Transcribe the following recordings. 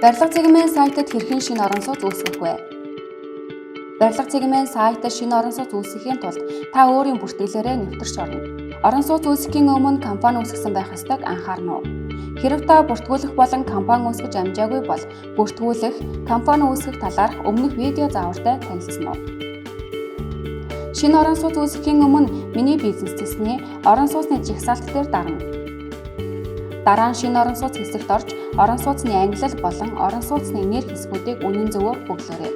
Барилга цэгмэн сайтад хэрхэн шинэ орон сууц үүсгэх вэ? Барилга цэгмэн сайтад шинэ орон сууц үүсгэхийн тулд та өөрийн бүртгэлээрээ нэвтэрч орно. Орон сууц үүсгэхийн өмнө компани үүсгэсэн байх ёстойг анхаарна уу? Хэрэв та бүртгүүлэх болон компани үүсгэж амжаагүй бол бүртгүүлэх, компани үүсгэх талаарх өмнөх видео заавартай танилцсан уу? Шинэ орон сууц үүсгэхийн өмнө миний бизнес цэсний орон сууцны жагсаалт дээр дарна. Дараа нь шинэ орон сууц хэсэгт орж орон сууцны ангилал болон орон сууцны нэр хэсгүүдийг үнэн зөвөөр бөглөөрэй.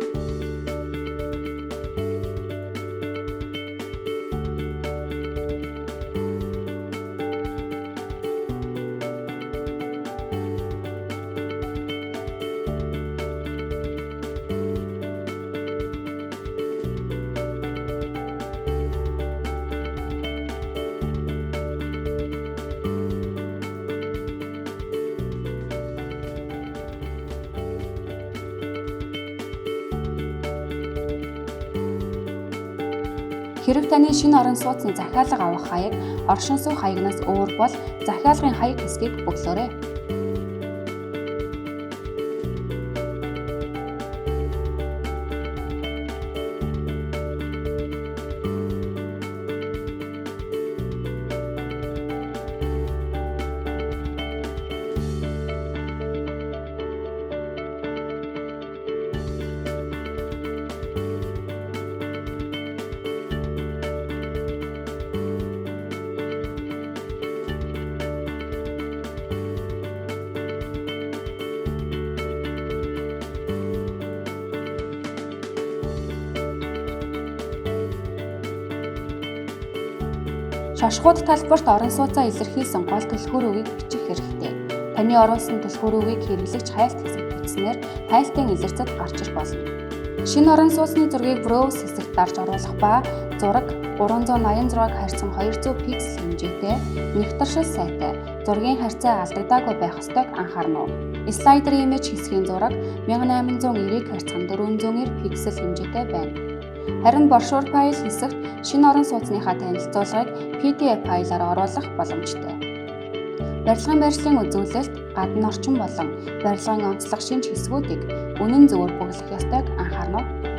Хэрэв таны шинэ орон сууцны захиалга авах хаяг оршин суух хаягнаас өөр бол захиалгын хаяг хэсгийг бөглөөрэй. Шошгууд талбарт орон сууцаа илэрхийлсэн гол түлхүүр үгийг бичих хэрэгтэй. Таны оруулсан түлхүүр үгийг хэрэглэгч хайлт хэсэгт бичсэнээр хайлтын илэрцэд гарч ирэх болно. Шинэ орон сууцны зургийг Browse хэсэгт дарж оруулах ба зураг 386-г харьцан 200 пиксел хэмжээтэй, нэгтаршил сайтай, зургийн харьцаа алдагдаагүй байх ёстойг анхаарна уу? Slider image хэсгийн зураг 1890-г харьцан 490 пиксел хэмжээтэй байна. Харин брошюр файл хэсэгт шинэ орон сууцныхаа танилцуулгыг PDF файлаар оруулах боломжтой. Барилгын байршлын үзүүлэлт, гадна орчин болон барилгын онцлог шинж хэсгүүдийг үнэн зөвөөр бөглөх ёстойг анхаарна уу?